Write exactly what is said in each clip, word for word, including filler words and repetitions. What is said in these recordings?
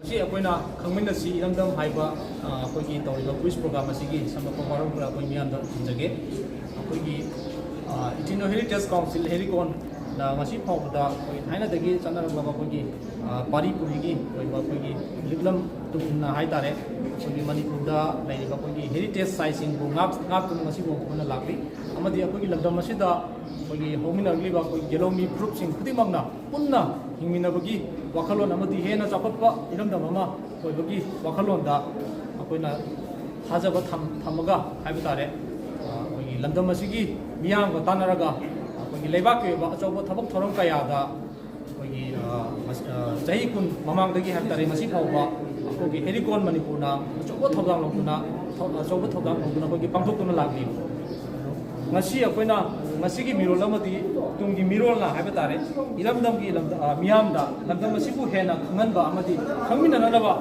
ꯉꯁꯤ ꯑꯩꯈꯣꯏꯅ ꯈꯪꯃꯤꯟꯅꯁꯤ ꯏꯔꯝꯗꯝ ꯍꯥꯏꯕ, ꯑ, ꯑꯩꯈꯣꯏꯒꯤ ꯇꯧꯔꯤꯕ ꯀ꯭ꯋꯤꯖ ꯄ꯭ꯔꯣꯒ꯭ꯔꯥꯝ ꯑꯁꯤꯒꯤ ꯁꯝꯂꯞꯄ ꯋꯥꯔꯣꯜ ꯈꯔ ꯑꯩꯈꯣꯏ ꯃꯤꯌꯥꯝꯗ ꯊꯝꯖꯒꯦ꯫ ꯑꯩꯈꯣꯏꯒꯤ, ꯑ, Ethno Heritage Council, ꯍꯦꯔꯤꯀꯣꯟꯅ ꯉꯁꯤ ꯐꯥꯎꯕꯗ ꯑꯩꯈꯣꯏ ꯊꯥꯏꯅꯗꯒꯤ ꯆꯠꯅꯔꯛꯂꯕ ꯑꯩꯈꯣꯏꯒꯤ, ꯑ, ꯄꯥꯔꯤ ꯄꯨꯔꯤꯒꯤ ꯑꯣꯏꯕ ꯑꯩꯈꯣꯏꯒꯤ ꯂꯤꯛꯂꯝ ꯇꯨꯡꯅ ꯍꯥꯏꯇꯥꯔꯦ, ꯑꯩꯈꯣꯏꯒꯤ ꯃꯅꯤꯄꯨꯔꯗ ꯂꯩꯔꯤꯕ ꯑꯩꯈꯣꯏꯒꯤ ꯍꯦꯔꯤꯇꯦꯖ ꯁꯥꯏꯠꯁꯤꯡꯕꯨ ꯉꯥꯛ-, ꯉꯥꯛꯇꯨꯅ ꯉꯁꯤ ꯐꯥꯎꯕ ꯑꯩꯈꯣꯏꯅ ꯂꯥꯛꯂꯤ꯫ ꯑꯃꯗꯤ ꯑꯩꯈꯣꯏꯒꯤ ꯂꯝꯗꯝ ꯑꯁꯤꯗ ꯑꯩꯈꯣꯏꯒꯤ ꯍꯧꯃꯤꯟꯅꯔꯛꯂꯤꯕ ꯑꯩꯈꯣꯏ ꯌꯦꯜꯍꯧꯃꯤ ꯐꯨꯔꯨꯞꯁꯤꯡ ꯈꯨꯗꯤꯡꯃꯛꯅ ꯄꯨꯟꯅ ꯍꯤꯡꯃꯤꯟꯅꯕꯒꯤ ꯋꯥꯈꯜꯂꯣꯟ ꯑꯃꯗꯤ ꯍꯦꯟꯅ ꯆꯥꯎꯈꯠꯄ ꯏꯔꯝꯗꯝ ꯑꯃ ꯑꯣꯏꯕꯒꯤ ꯋꯥꯈꯜꯂꯣꯟꯗ ꯑꯩꯈꯣꯏꯅ ꯊꯥꯖꯕ ꯊꯝ-, ꯊꯝꯃꯒ ꯍꯥꯏꯕ ꯇꯥꯔꯦ, ꯑꯩꯈꯣꯏꯒꯤ ꯂꯝꯗꯝ ꯑꯁꯤꯒꯤ ꯃꯤꯌꯥꯝꯒ ꯇꯥꯟꯅꯔꯒ ꯑꯩꯈꯣꯏꯒꯤ ꯂꯩꯕꯥꯛꯀꯤ ꯑꯣꯏꯕ ꯑꯆꯧꯕ ꯊꯕꯛ ꯊꯧꯔꯝ ꯀꯌꯥꯗ ꯑꯩꯈꯣꯏꯒꯤ, ꯑ, ꯃꯁ-, ꯑ, ꯆꯍꯤ ꯀꯨꯟ ꯃꯃꯥꯡꯗꯒꯤ ꯍꯥꯏꯕ ꯇꯥꯔꯦ, ꯉꯁꯤ ꯐꯥꯎꯕ ꯑꯩꯈꯣꯏꯒꯤ ꯍꯦꯔꯤꯀꯣꯟ ꯃꯅꯤꯄꯨꯔꯅ ꯑꯆꯧꯕ ꯊꯧꯗꯥꯡ ꯂꯧꯗꯨꯅ, ꯊꯧ-, ꯑꯆꯧꯕ ꯊꯧꯗꯥꯡ ꯂꯧꯗꯨꯅ ꯑꯩꯈꯣꯏꯒꯤ ꯄꯥꯡꯊꯣꯛꯇꯨꯅ ꯂꯥꯛꯂꯤ꯫ ꯉꯁꯤ ꯑꯩꯈꯣꯏꯅ ꯉꯁꯤꯒꯤ ꯃꯤꯔꯣꯜ ꯑꯃꯗꯤ ꯇꯨꯡꯒꯤ ꯃꯤꯔꯣꯜꯅ ꯍꯥꯏꯕ ꯇꯥꯔꯦ, ꯏꯔꯝꯗꯝꯒꯤ ꯂꯝꯗ-, ꯑ, ꯃꯤꯌꯥꯝꯗ ꯂꯝꯗꯝ ꯑꯁꯤꯕꯨ ꯍꯦꯟꯅ ꯈꯪꯍꯟꯕ ꯑꯃꯗꯤ ꯈꯪꯃꯤꯟꯅꯅꯕ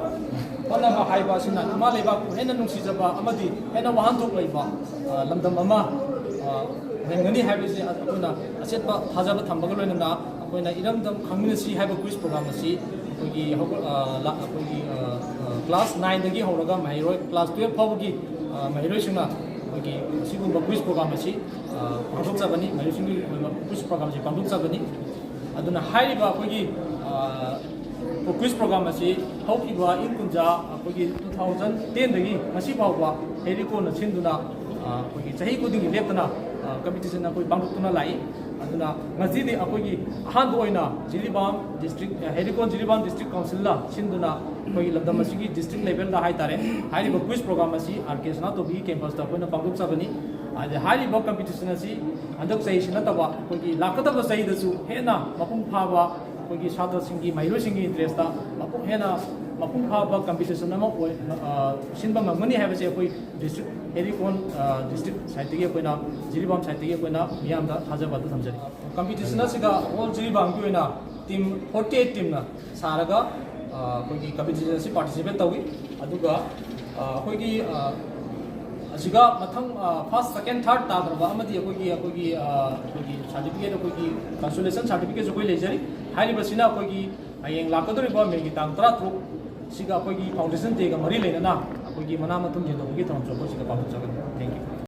ꯍꯣꯠꯅꯕ ꯍꯥꯏꯕ ꯑꯁꯤꯅ ꯏꯃꯥ ꯂꯩꯕꯥꯛꯄꯨ ꯍꯦꯟꯅ ꯅꯨꯡꯁꯤꯖꯕ ꯑꯃꯗꯤ ꯍꯦꯟꯅ ꯋꯥꯍꯟꯊꯣꯛ ꯂꯩꯕ, ꯑ, ꯂꯝꯗꯝ ꯑꯃ, ꯑ, ꯑꯣꯏꯍꯟꯒꯅꯤ ꯍꯥꯏꯕꯁꯤ ꯑꯩꯈꯣꯏꯅ ꯑꯆꯦꯠꯄ ꯊꯥꯖꯕ ꯊꯝꯕꯒ ꯂꯣꯏꯅꯅ ꯑꯩꯈꯣꯏꯅ ꯏꯔꯝꯗꯝ ꯈꯪꯃꯤꯟꯅꯁꯤ ꯍꯥꯏꯕ ꯀ꯭ꯋꯤꯖ ꯄ꯭ꯔꯣꯒ꯭ꯔꯥꯝ ꯑꯁꯤ ꯑꯩꯈꯣꯏꯒꯤ ꯍꯧꯒꯠ-, ꯑ, ꯂꯥ-, ꯑꯩꯈꯣꯏꯒꯤ, ꯑ, ꯑ, ꯀ꯭ꯂꯥꯁ ꯅꯥꯏꯟꯗꯒꯤ ꯍꯧꯔꯒ ꯃꯍꯩꯔꯣꯏ ꯀ꯭ꯂꯥꯁ ꯇꯨꯌꯦꯜꯞ ꯐꯥꯎꯕꯒꯤ, ꯑ, ꯃꯍꯩꯔꯣꯏꯁꯤꯡꯅ ꯑꯩꯈꯣꯏꯒꯤ ꯑꯁꯤꯒꯨꯝꯕ ꯀ꯭ꯋꯤꯖ ꯄ꯭ꯔꯣꯒ꯭ꯔꯥꯝ ꯑꯁꯤ, ꯑ, ꯄꯥꯡꯊꯣꯛꯆꯕꯅꯤ, ꯃꯍꯩꯔꯣꯏꯁꯤꯡꯒꯤ ꯑꯣꯏꯕ ꯀ꯭ꯋꯤꯖ ꯄ꯭ꯔꯣꯒ꯭ꯔꯥꯝ ꯑꯁꯤ ꯄꯥꯡꯊꯣꯛꯆꯕꯅꯤ꯫ ꯑꯗꯨꯅ ꯍꯥꯏꯔꯤꯕ ꯑꯩꯈꯣꯏꯒꯤ, ꯑ, ꯀ꯭ꯋꯤꯖ ꯄ꯭ꯔꯣꯒ꯭ꯔꯥꯝ ꯑꯁꯤ ꯍꯧꯈꯤꯕ ꯏꯪ ꯀꯨꯝꯖꯥ ꯑꯩꯈꯣꯏꯒꯤ two thousand ten ꯗꯒꯤ ꯉꯁꯤ ꯐꯥꯎꯕ ꯍꯦꯔꯤꯀꯣꯟꯅ ꯁꯤꯟꯗꯨꯅ, ꯑ, ꯑꯩꯈꯣꯏꯒꯤ ꯆꯍꯤ ꯈꯨꯗꯤꯡꯒꯤ ꯂꯦꯞꯇꯅ, ꯑ, ꯀꯝꯄꯤꯇꯤꯁꯟ ꯑꯩꯈꯣꯏ ꯄꯥꯡꯊꯣꯛꯇꯨꯅ ꯂꯥꯛꯏ꯫ ꯑꯗꯨꯅ ꯉꯁꯤꯗꯤ ꯑꯩꯈꯣꯏꯒꯤ ꯑꯍꯥꯟꯕ ꯑꯣꯏꯅ ꯖꯤꯔꯤꯕꯥꯝ ꯗꯤꯁꯇ꯭ꯔꯤꯛ, ꯑ, ꯍꯦꯔꯤꯀꯣꯟ ꯖꯤꯔꯤꯕꯥꯝ ꯗꯤꯁꯇ꯭ꯔꯤꯛ ꯀꯥꯎꯟꯁꯤꯜꯅ ꯁꯤꯟꯗꯨꯅ ꯑꯩꯈꯣꯏꯒꯤ ꯂꯝꯗꯝ ꯑꯁꯤꯒꯤ ꯗꯤꯁꯇ꯭ꯔꯤꯛ ꯂꯦꯚꯦꯜꯗ ꯍꯥꯏꯇꯥꯔꯦ, ꯍꯥꯏꯔꯤꯕ ꯀ꯭ꯋꯤꯖ ꯄ꯭ꯔꯣꯒ꯭ꯔꯥꯝ ꯑꯁꯤ ꯑꯥꯔ ꯀꯦ ꯁꯅꯥꯇꯣꯝꯕꯤꯒꯤ ꯀꯦꯝꯄꯁꯇ ꯑꯩꯈꯣꯏꯅ ꯄꯥꯡꯊꯣꯛꯆꯕꯅꯤ꯫ ꯑꯗ ꯍꯥꯏꯔꯤꯕ ꯀꯝꯄꯤꯇꯤꯁꯟ ꯑꯁꯤ ꯍꯟꯗꯛ ꯆꯍꯤꯁꯤ ꯅꯠꯇꯕ ꯑꯩꯈꯣꯏꯒꯤ ꯂꯥꯛꯀꯗꯕ ꯆꯍꯤꯗꯁꯨ ꯍꯦꯟꯅ ꯃꯄꯨꯡ ꯐꯥꯕ ꯑꯩꯈꯣꯏꯒꯤ ꯁꯥꯇ꯭ꯔꯁꯤꯡꯒꯤ, ꯃꯍꯩꯔꯣꯏꯁꯤꯡꯒꯤ ꯏꯟꯇꯔꯦꯁꯇ ꯃꯄꯨꯡ, ꯍꯦꯟꯅ ꯃꯄꯨꯡ ꯐꯥꯕ ꯀꯝꯄꯤꯇꯤꯁꯟ ꯑꯃ ꯑꯣꯏ-, ꯑ, ꯁꯤꯟꯕ ꯉꯝꯒꯅꯤ ꯍꯥꯏꯕꯁꯦ ꯑꯩꯈꯣꯏ ꯗꯤꯁꯇ꯭ꯔꯤꯛ ꯍꯦꯔꯤꯀꯣꯟ, ꯑ, ꯗꯤꯁꯇ꯭ꯔꯤꯛ ꯁꯥꯏꯠꯇꯒꯤ ꯑꯩꯈꯣꯏꯅ, ꯖꯤꯔꯤꯕꯥꯝ ꯁꯥꯏꯠꯇꯒꯤ ꯑꯩꯈꯣꯏꯅ ꯃꯤꯌꯥꯝꯗ ꯊꯥꯖꯕ ꯑꯗꯨ ꯊꯝꯖꯔꯤ꯫ ꯀꯝꯄꯤꯇꯤꯁꯟ ꯑꯁꯤꯗ ꯑꯣꯜ ꯖꯤꯔꯤꯕꯥꯝꯒꯤ ꯑꯣꯏꯅ ꯇꯤꯝ forty eight ꯇꯤꯝꯅ ꯁꯥꯔꯒ, ꯑ, ꯑꯩꯈꯣꯏꯒꯤ ꯀꯝꯄꯤꯇꯤꯁꯟ ꯑꯁꯤ ꯄꯥꯔꯇꯤꯁꯤꯄꯦꯠ ꯇꯧꯏ꯫ ꯑꯗꯨꯒ, ꯑ, ꯑꯩꯈꯣꯏꯒꯤ, ꯑ, ꯑꯁꯤꯒ ꯃꯊꯪ, ꯑ, first, second, third ꯇꯥꯗ꯭ꯔꯕ ꯑꯃꯗꯤ ꯑꯩꯈꯣꯏꯒꯤ, ꯑꯩꯈꯣꯏꯒꯤ, ꯑ, ꯑꯩꯈꯣꯏꯒꯤ ꯁꯥꯔꯇꯤꯐꯤꯀꯦꯠ, ꯑꯩꯈꯣꯏꯒꯤ ꯀꯟꯁꯣꯂꯦꯁꯟ ꯁꯥꯔꯇꯤꯐꯤꯀꯦꯠꯁꯨ ꯑꯩꯈꯣꯏ ꯂꯩꯖꯔꯤ꯫ ꯍꯥꯏꯔꯤꯕꯁꯤꯅ ꯑꯩꯈꯣꯏꯒꯤ ꯍꯌꯦꯡ ꯂꯥꯛꯀꯗꯧꯔꯤꯕ ꯃꯦꯒꯤ ꯇꯥꯡ ꯇꯔꯥꯇꯔꯨꯛ, ꯁꯤꯒ ꯑꯩꯈꯣꯏꯒꯤ Foundation Dayꯒ ꯃꯔꯤ ꯂꯩꯅꯅ ꯑꯩꯈꯣꯏꯒꯤ ꯃꯅꯥ ꯃꯊꯨꯝ ꯌꯦꯟꯊꯣꯛꯄꯒꯤ ꯊꯧꯔꯝꯁꯨ ꯑꯩꯈꯣꯏ ꯁꯤꯗ ꯄꯥꯡꯊꯣꯛꯆꯒꯅꯤ꯫ Thank you꯫